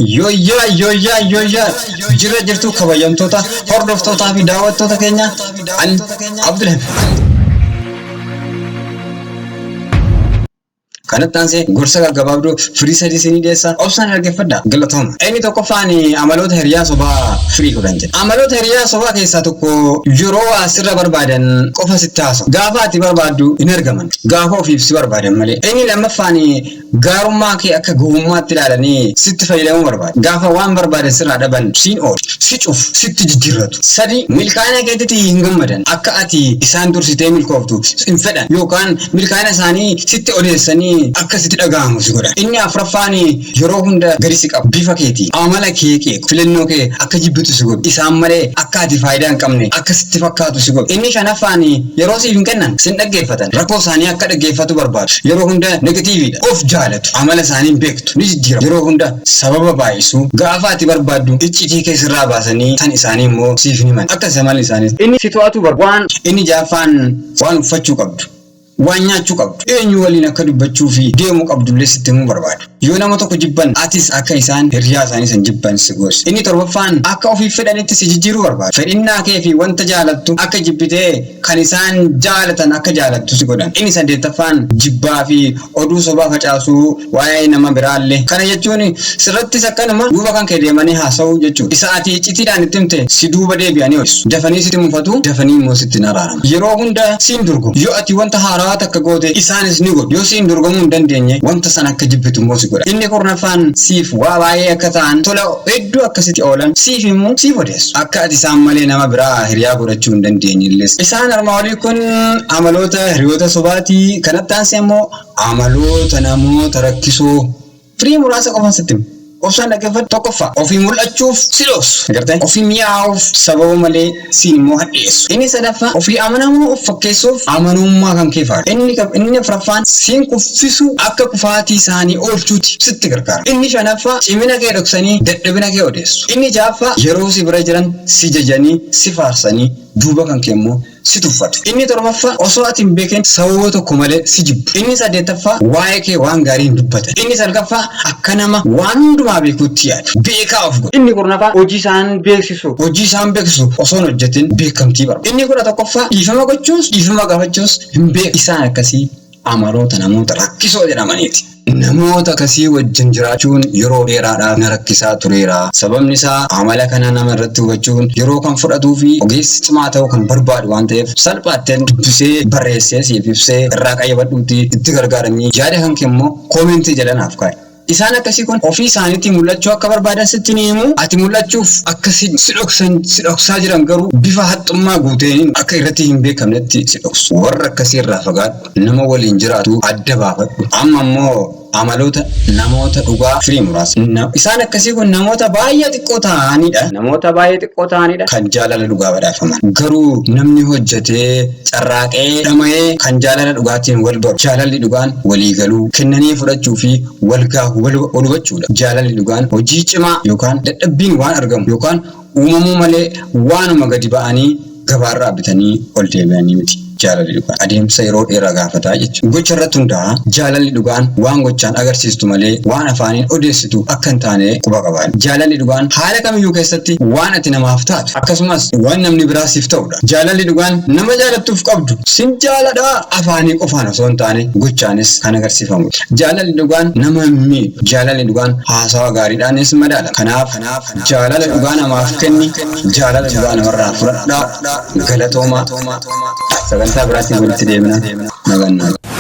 Yooyyaa yooyyaa yooyyaa jira jirtu kabajamtoota hordoftootaa fi daawwattoota keenya an Abdulhamid. Kanatti aansee gorsa gaggabaabduu firii sadii isinii dhiyeessa. Obsaan dhaggeeffadhaa. Galatooma. Inni tokkoffaan amaloota hiriyaa sobaa firii 10 jedha. Amaloota hiriyaa sobaa keessaa tokko yeroo waa sirra barbaadan qofa sitti haasa'u. Gaafa ati barbaaddu hin argaman. Gaafa ofiif si barbaadan malee. Inni lammaffaan gaarummaa kee akka gowwummaatti ilaalanii sitti fayyadamuu barbaadu. Gaafa waan barbaadan sirraa dhaban siin oolu, si cufu, sitti jijjiirratu. 3, Milkaa'ina keetitti hin gammadan. Akka ati isaan dursitee milkooftu hin fedhan yookaan milkaa'ina isaanii sitti odeessanii akka sitti dhaga'amu si godhan. Inni afraffaan yeroo hunda gadi si qabu. Bifa keetiin, amala kee qeequ, filannoo kee akka jibbitu si godhu. Isaan malee akka ati faayidaa hin qabne akka sitti fakkaatu si godhu. Inni shanaffaan yeroo siif hin kennan, sin dhaggeeffatan. Rakkoo isaanii akka dhaggeeffatu barbaadu. Yeroo hunda negatiiviidha. Of jaalatu. Amala isaanii hin beektu. Ni jijjiiramu. Yeroo hunda sababa baay'isu. Gaafa ati barbaaddu iccitii kee sirraa baasanii tan isaanii immoo siif hin himan. Akkasi amalli isaaniis. Inni si to'atu barbaadu. Waan Inni ja'affaan waan uffachuu qabdu. Waan nyaachuu qabdu, eenyu waliin akka dubbachuu fi deemuu qabdullee sitti himuu barbaadu. Yoo nama tokko jibban atis akka isaan hiriyaa isaanii san jibban si goosisu. Inni torbaffaan akka ofiif fedhanitti si jijjiiruu barbaadu. Fedhinnaa kee fi wanta jaalattu akka jibbitee kan isaan jaalatan akka jaalattu si godhan. Inni saddeettaffaan jibbaa fi oduu sobaa facaasuu waa'ee nama biraallee. Kana jechuun sirrattis akkanuma duuba kan kee deemanii haasa'uu jechuudha. Isa ati iccitiidhaan itti himte si duuba deebi'anii odeessu. Dafanii sitti mufatu, dafanii immoo sitti hin araaraman. Yeroo hunda siin dorgomu. Yoo ati wanta haarawaa takka goote isaanis ni godhu. Yoo siin dorgomuu hin dandeenye wanta sana akka jibbitu immoo si godha. Inni kurnaffaan siif waa baay'ee akka ta'an, tola hedduu akka sitti oolan siif himu, siif odeessu. Akka ati isaan malee nama biraa hiriyaa godhachuu hin dandeenyellees. Isaan armaa olii kun amaloota hiriyoota sobaati. Kanatti aansee immoo Amaloota namoota rakkisoo firii muraasa qofan sitti hima. Obsaan dhaggeeffadhu. Tokkoffaa, ofii mul'achuuf si dhoksu. Agartee? Ofii mi'aawuuf sababa malee siin immoo hadheessu. Inni sadaffaa, ofii amanamoo of fakkeessuuf amanamummaa kan kee faarsu. Inni inni afraffaan, siin kuffisuu akka kufaatii isaanii oolchuuti sitti gargaara. Inni shanaffaa, cimina kee dhoksanii dadhabina kee odeessu. Inni ja'affaa, yeroo si bira jiran si jajanii, si faarsanii duuba kan kee immoo si tuffatu. Inni torbaffaa, osoo ati hin beekin sababa tokko malee si jibbu. Inni saddeettaffaa, waa'ee kee waan gaarii hin dubbatan. Inni salgaffaa, akka nama waan hundumaa beekuutti yaadu. Beekaa of godhu. Inni kurnaffaa, hojii isaan beeksisu hojii isaan beeksisu osoo hin hojjetin beekamtii barbaadu. Inni 11ffaa, dhiifama gochuus dhiifama gaafachuus hin beeku. Isaan akkasii amaloota namoota rakkisoo jedhamaniiti. Namoota akkasii wajjin jiraachuun yeroo dheeraadhaaf na rakkisaa tureera. Sababni isaa amala kana nama irratti hubachuun yeroo kan fudhatuu fi ogeessa cimaa ta'uu kan barbaadu waan ta'eef salphaattin dubbisee barreessee siif ibsee irraa qayyabadhuutii itti gargaaramii yaada kan kee immoo koomentii jala naaf kaa'i. Isaan akkasii kun ofii isaaniitii mul'achuu akka barbaadan sitti ni himu, ati mul'achuuf akka si dhoksan si dhoksaa jiran garuu bifa haxxummaa guuteen akka irratti hin beekamnetti si dhoksu. Warra akkasii irraa fagaadhu. Nama waliin jiraatu adda baafadhu. Amma immoo amaloota namoota dhugaa firii muraasa. Isaan akkasii kun namoota baay'ee xiqqoo ta'anidha. Namoota baay'ee xiqqoo ta'anidha. Kan jaalala dhugaa badhaafaman. Garuu namni hojjetee, carraaqee, dhama'ee kan jaalala dhugaatiin wal baru. Jaalalli dhugaan walii galuu, kennanii fudhachuu fi wal wal hubachuudha. Jaalalli dhugaan hojii cimaa yookaan dadhabbiin waan argamu yookaan uumamuu malee waanuma gadi ba'anii gabaarraa bitanii ol deebi'anii miti. Jaalalli dhugaan adeemsa yeroo dheeraa gaafata jechuudha. Gocha irratti hundaa'a. Jaalalli dhugaan waan gochaan agarsiistu malee waan afaaniin odeessitu akka hin taane quba qabaadhu. Jaalalli dhugaan haala kamiyyuu keessatti waan ati namaaf taatu akkasumas waan namni biraa siif ta'udha. Jaalalli dhugaan nama jaalattuuf qabdu sin jaaladha afaanii qofaan osoo hin taane gochaanis kan agarsiifamudha. Jaalalli dhugaan nama hin miidhu. Jaalalli dhugaan haasawa gaariidhaanis madaalama. Kanaaf jaalala dhugaa namaaf kenni, jaalala dhugaa namarraa fudhadhaa. Galatoomaa. Sagantaa biraatiin walitti deebina. Nagaan naa.